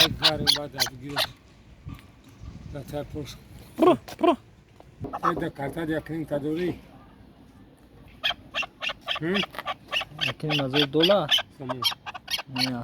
Гарем баъд аз гираш. Да тай пош. Про, про. Да карта якним та дорӣ? 1,5 ҳазор доллар? Сомон. Не.